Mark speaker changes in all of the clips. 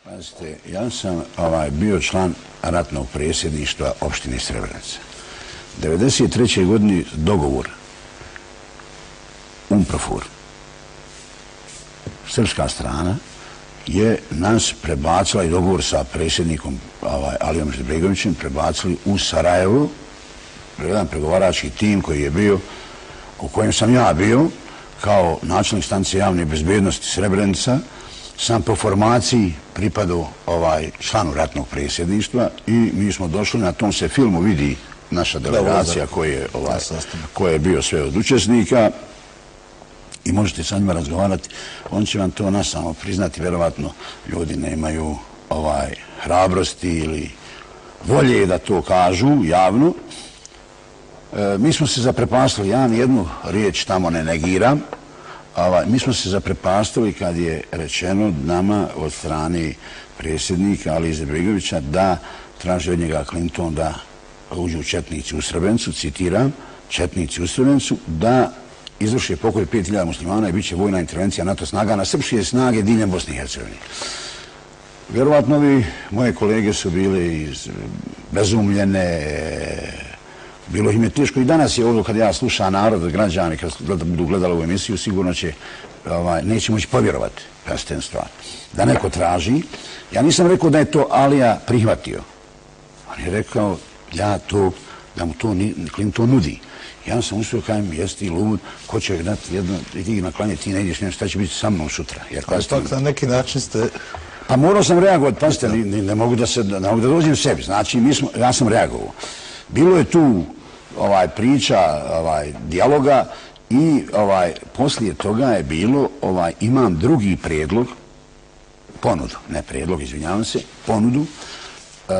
Speaker 1: Pazite, ja sam bio član ratnog predsjedništva opštine Srebrenica. 1993. godine dogovor UNPROFOR, srpska strana, je nas prebacila i dogovor sa predsjednikom Alijom Izetbegovićem prebacili u Sarajevo, jedan pregovarački tim koji je bio, u kojem sam ja bio, kao načelnik stanice javne bezbednosti Srebrenica, sam po formaciji pripadao članu ratnog predsjedništva i mi smo došli, na tom se filmu vidi naša delegacija koja je bio sve od učesnika i možete sa njima razgovarati. On će vam to nas samo priznati, vjerovatno ljudi nemaju hrabrosti ili volje da to kažu javno. Mi smo se zaprepastili, ja nijednu riječ tamo ne negiram, mi smo se zaprepastili kad je rečeno nama od strane predsjednika Alije Izetbegovića da traži od njega Clinton da uđu četnici u Srebrenicu, citiram, četnici u Srebrenicu, da izvrše pokolj 5000 muslimana i bit će vojna intervencija NATO snaga na srpske snage diljem Bosne i Hercegovine. Vjerovatno vi, moje kolege su bili bezumljene, bilo im je teško i danas je ovo kad ja slušam narod, građani, kad budu gledali ovu emisiju, sigurno će, neće moći povjerovati, pazite stvar, da neko traži. Ja nisam rekao da je to Alija prihvatio. On je rekao da mu to Clinton nudi. Ja sam uspio kajem, jesi ti lud, ko će dati jedno, i ti na klanje, ti ne ideš nešto, šta će biti sa mnom sutra.
Speaker 2: Ali pak na neki način ste...
Speaker 1: Pa morao sam reagovati, pazite, ne mogu da dođem sebi, znači ja sam reagovao. Bilo je tu priča, dijaloga i poslije toga je bilo, imam drugi prijedlog, ponudu, ne prijedlog, izvinjavam se, ponudu,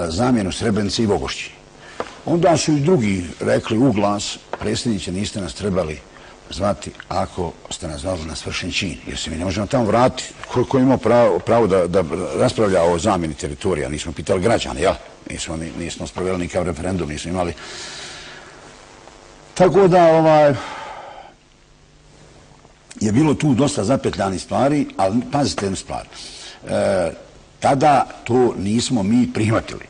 Speaker 1: zamjenu Srebrenice i Vogošći. Onda su i drugi rekli u glas, predsjedniče, niste nas trebali zvati ako ste nas zvali na svršen čin, jer se mi ne možemo tamo vratiti. Ko ima pravo da raspravlja o zamjeni teritorija? Nismo pitali građane, jel? Nismo sproveli nikav referendum, nismo imali. Tako da je bilo tu dosta zapetljanih stvari, ali pazite jednu stvar. Tada to nismo mi prihvatili.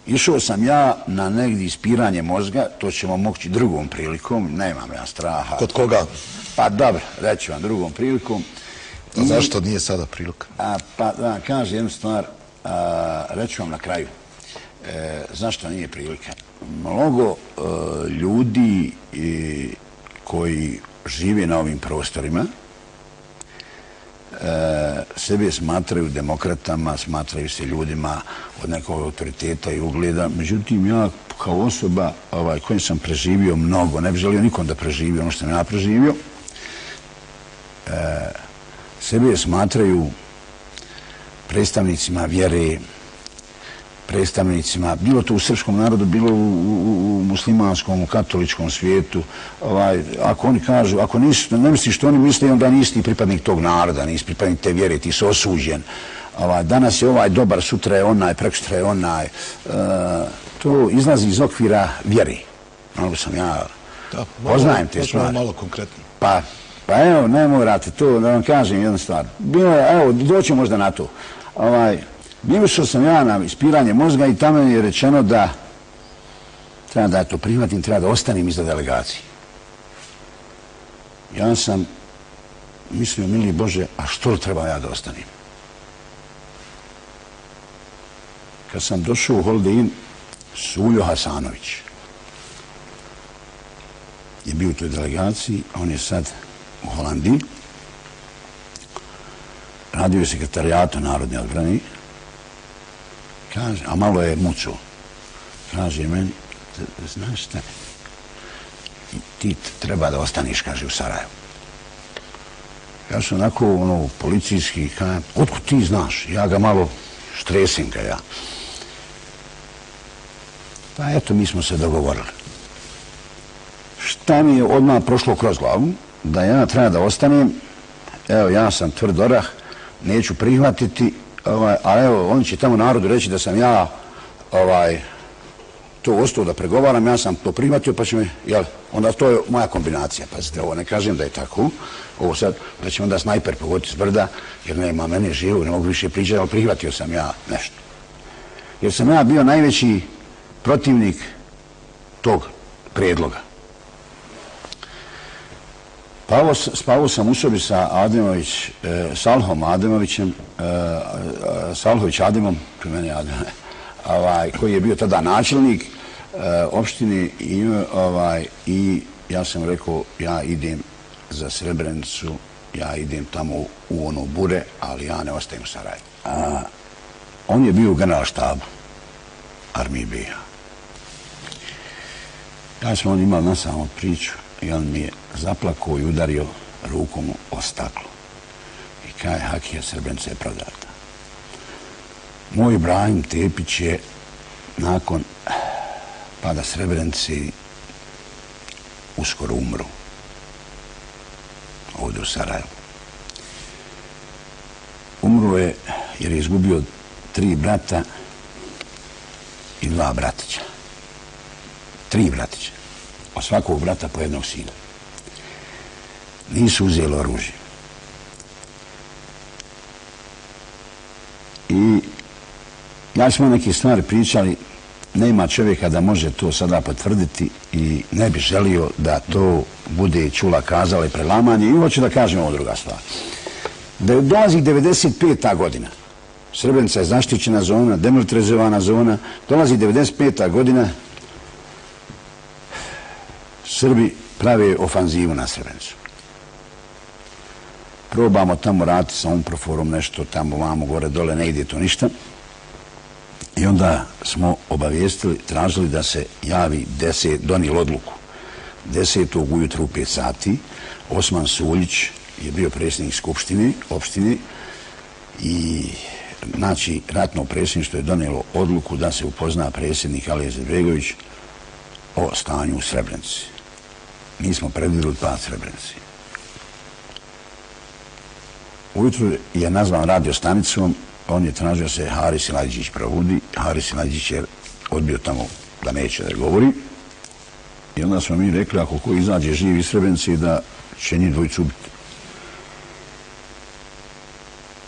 Speaker 1: Išao sam ja na negdje ispiranje mozga, to ćemo moći drugom prilikom, nemam ja straha.
Speaker 2: Kod koga?
Speaker 1: Pa dobro, reći vam drugom prilikom.
Speaker 2: A zašto nije sada prilika?
Speaker 1: Pa da kažem jednu stvar, reći vam na kraju. Zašto nije prilika? Mnogo ljudi koji žive na ovim prostorima sebe smatraju demokratama, smatraju se ljudima od nekog autoriteta i ugleda. Međutim, ja kao osoba kojim sam preživio mnogo, ne bih želio nikom da preživi ono što sam ja preživio, sebe smatraju predstavnicima vjere, predstavnicima, bilo to u srpskom narodu, bilo u muslimanskom, u katoličkom svijetu. Ako oni kažu, ako ne misliš što oni misle, onda nisi pripadnik tog naroda, nisi pripadnik te vjere, ti si osuđen. Danas je ovaj dobar, sutra je onaj, prekosutra je onaj. To izlazi iz okvira vjeri. Mnogo sam ja, poznajem te stvari.
Speaker 2: Malo konkretno.
Speaker 1: Pa evo, ne morate to, da vam kažem jednu stvar. Evo, doću možda na to. Išao sam ja na ispiranje mozga i tamo je rečeno da treba da to prihvatim, treba da ostanem iza delegacije. Ja sam mislio, mili Bože, a što treba ja da ostanem? Kad sam došao u Holiday Inn, Suljo Hasanović je bio u toj delegaciji, on je sad u Holandiji, radio je sekretarijatu Narodne odbrane, a malo je mucao. Kaže meni, znaš šta, ti treba da ostaniš, kaže, u Sarajevu. Ja sam onako policijski, otkud ti znaš? Ja ga malo štresim ga ja. Pa eto, mi smo se dogovorili. Šta mi je odmah prošlo kroz glavu? Da ja treba da ostanem, evo, ja sam tvrd orah, neću prihvatiti, a evo, oni će tamo narodu reći da sam ja to ostao da pregovaram, ja sam to prihvatio, pa će me, jel, onda to je moja kombinacija, pazite, ovo ne kažem da je tako, ovo sad, da će onda snajper pogoditi s brda, jer nema mene živog, ne mogu više pričati, ali prihvatio sam ja nešto. Jer sam ja bio najveći protivnik tog prijedloga. Spavao sam u sobi sa Salhom Ademovićem, Salhović Ademom, pri mene Adem, koji je bio tada načelnik opštine i ja sam rekao, ja idem za Srebrenicu, ja idem tamo u ono bure, ali ja ne ostajem u Sarajevu. On je bio u generalštabu armije BiH. Ja sam on imali na samom priču i on mi je zaplakao i udario rukom o staklo. I kaj, Hakija, Srebrenica je prodata. Moj Ibrahim Tepić je nakon pada Srebrenice uskoro umro. Ovdje u Sarajevu. Umro je jer je izgubio 3 brata i 2 bratića. 3 bratića. Od svakog brata po jednog sina. Nisu uzeli oružje. I ja smo neke stvari pričali, nema čovjeka da može to sada potvrditi i ne bi želio da to bude čula, kazala i prelamanje. I hoću da kažem ovo druga stvar. Da dolazi 95. godina, Srebrenica je zaštićena zona, demilitarizovana zona, dolazi 95. godina, Srbi prave ofanzivu na Srebrenicu. Probamo tamo raditi sa Umproforom nešto, tamo, vamo, gore, dole, ne ide to ništa. I onda smo obavijestili, tražili da se javi donijeli odluku. 10. ujutru u 5 sati, Osman Suljić je bio predsjednik opštine i znači ratno predsjedništvo je donijelo odluku da se upozna predsjednik Alija Izetbegović o stanju u Srebrenici. Mi smo predvidjeli pad Srebrenici. Ujutru je nazvan radio stanicom, on je tražio se Haris Silajdžić provudi. Haris Silajdžić je odbio tamo da neće da govori. I onda smo mi rekli, ako ko izađe živ iz Srebrenice, da će njih dvojicu ubiti.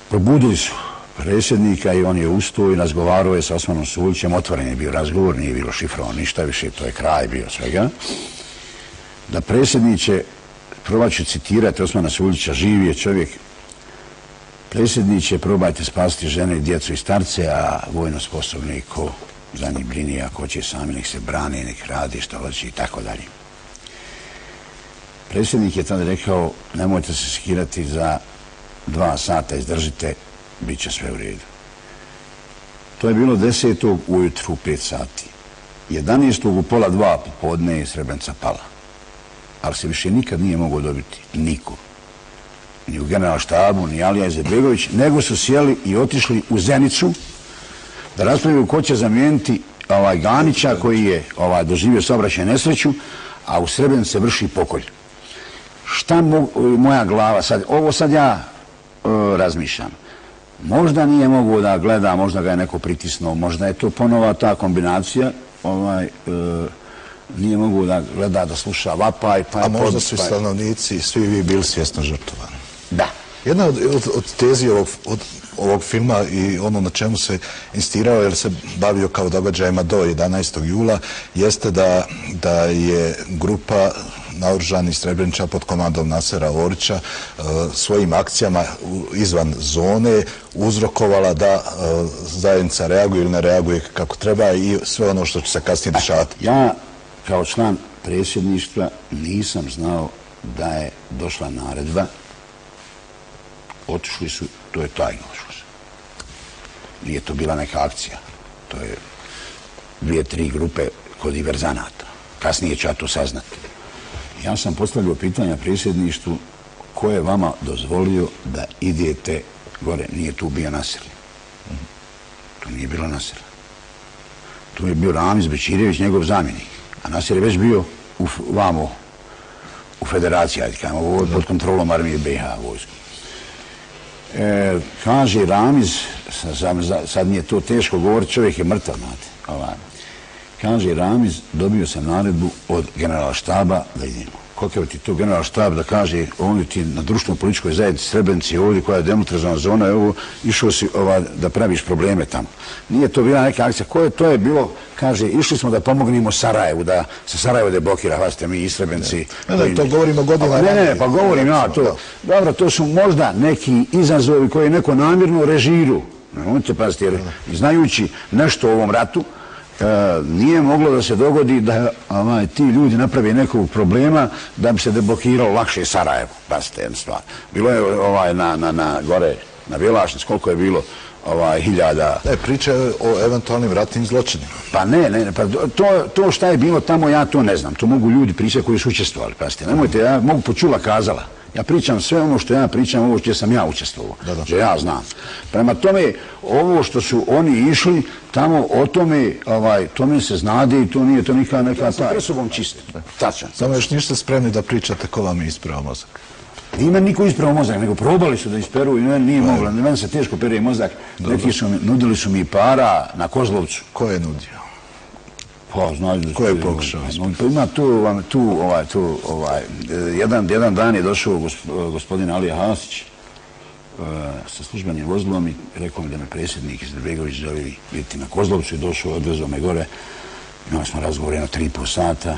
Speaker 1: Probudili su predsjednika i on je ustao i razgovarao je sa Osmanom Suljićem. Otvoren je bio razgovor, nije bilo šifrovan ništa više, to je kraj bio svega. Da predsjedniče, probat ću citirati Osmana Suljića, živ je čovjek. Predsjedniče, probajte spasiti žene, djecu i starce, a vojno sposobni ko za njih brini, ako će sami nek se brane, nek radi što hoće i tako dalje. Predsjednik je tada rekao, nemojte se skirati, za 2 sata izdržite, bit će sve u redu. To je bilo 10. ujutru u 5 sati. 11. u 1:30 popodne je Srebrenica pala. Ali se više nikad nije mogao dobiti niko. Ni u generalštabu, ni Alija Izetbegović, nego su sjeli i otišli u Zenicu da raspravljaju ko će zamijeniti Ganića koji je doživio saobraćajnu nesreću, a u Srebrenici se vrši pokolj. Šta moja glava sad, ovo sad ja razmišljam. Možda nije mogao da gleda, možda ga je neko pritisnuo, možda je to ponova ta kombinacija, nije mogao da gleda, da sluša vapaj.
Speaker 2: A možda su stanovnici, svi vi bili svjesno žrtvovani.
Speaker 1: Da.
Speaker 2: Jedna od tezi ovog filma i ono na čemu se insistirao, jer se bavio kao događajima do 11. jula, jeste da je grupa naoružanih Srebreničana pod komandom Nasera Orića svojim akcijama izvan zone uzrokovala da zajednica reaguje ili ne reaguje kako treba i sve ono što će se kasnije dešavati.
Speaker 1: Ja kao član predsjedništva nisam znao da je došla naredba. Otišli su, to je tajno otišlo se. Nije to bila neka akcija. To je 2-3 grupe kod diverzanata. Kasnije ću ja to saznati. Ja sam postavljao pitanja predsjedništvu ko je vama dozvolio da idete gore. Nije tu bio Nasir. To nije bilo Nasir. Tu je bio Ramiz Bećirević, njegov zamjenik. A Nasir je već bio u federaciji, pod kontrolom armije BiH vojsku. Kaže Ramiz, sad mi je to teško govoriti, čovjek je mrtav, znate. kaže Ramiz, dobio sam naredbu od generala štaba da idemo. Kako ti to general štab da kaže, ovdje ti na društveno političkoj zajednici Srebrenici ovdje koja je demilitarizovana zona, evo, išao si da praviš probleme tamo. Nije to bila neka akcija. To je bilo, kaže, išli smo da pomognemo Sarajevu, da se Sarajevo deblokira, hvatite mi i Srebrenici.
Speaker 2: To govorimo godinama.
Speaker 1: Ne, pa govorim ja to. Dobro, to su možda neki izazovi koje je neko namjerno režiru. Nemojte paziti, jer znajući nešto o ovom ratu, nije moglo da se dogodi da ti ljudi naprave nekog problema da bi se deblokiralo lakše Sarajevo. Pazite jednu stvar. Bilo je gore na Bjelašnici, koliko je bilo hiljada...
Speaker 2: Priča je o eventualnim ratnim zločinima.
Speaker 1: Pa ne, to šta je bilo tamo ja to ne znam. To mogu ljudi pričati koji su učestvovali. Pazite, nemojte, ja mogu počula kazala. Ja pričam sve ono što ja pričam, ovo što sam ja učestvovao, što ja znam. Prema tome, ovo što su oni išli, tamo o tome se znade i to nije to neka sa presobom čiste. Tačan.
Speaker 2: Samo još niste spremni da pričate ko vam je isprao mozak.
Speaker 1: Nije meni niko isprao mozak, nego probali su da isperu i nije moglo. Meni se teško pere mozak. Nudili su mi para na Kozlovcu.
Speaker 2: Ko je nudio?
Speaker 1: Ko je pokušao? Ima tu, jedan dan je došao gospodin Alija Hasić sa službenim vozilom i rekao mi da me predsjednik Izetbegović želi biti na Kozlovcu i došao, odvezao me gore. Imali smo razgovor jedno 3,5 sata,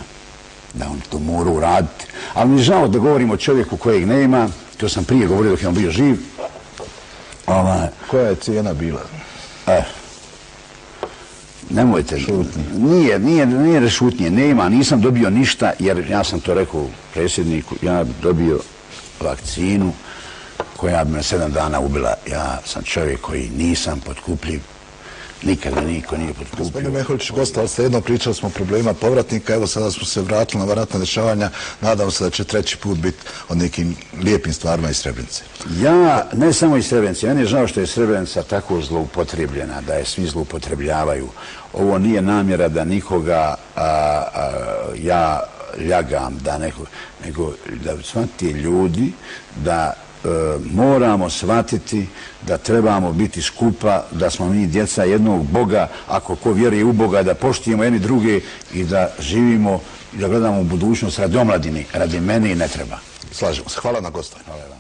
Speaker 1: da on to mora uraditi. Ali mi je žao da govorim o čovjeku kojeg nema, to sam prije govorio dok je on bio živ.
Speaker 2: Koja je cijena bila?
Speaker 1: Nemojte, nije rešutnije, nema, nisam dobio ništa, jer ja sam to rekao predsjedniku, ja bi dobio vakcinu koja bi me 7 dana ubila. Ja sam čovjek koji nisam potkupljiv, nikada niko nije potkupio.
Speaker 2: Gospodine Meholić, gostali ste jedno, pričali smo o problemima povratnika, evo sada smo se vratili na ratna dešavanja, nadam se da će treći put biti o nekim lijepim stvarima iz Srebrenice.
Speaker 1: Ja, ne samo iz Srebrenice, meni je žao što je Srebrenica tako zloupotrebljena, da je svi zloupotrebljavaju. Ovo nije namjera da nikoga ja ljagam, nego da shvatite ljudi da moramo shvatiti da trebamo biti skupa, da smo mi djeca jednog Boga, ako ko vjeruje u Boga, da poštujemo jedni druge i da živimo i da gledamo u budućnost radi omladine, radi mene i ne treba.
Speaker 2: Slažemo se. Hvala na gostovanju.
Speaker 1: Hvala vam.